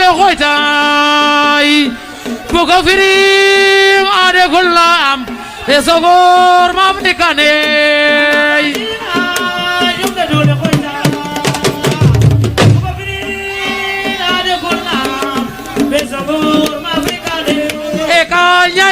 dole khoitay buka firim ade kullam esogor mabnikane yumde dole khoitay buka firim ade kullam esogor mabnikane ekanya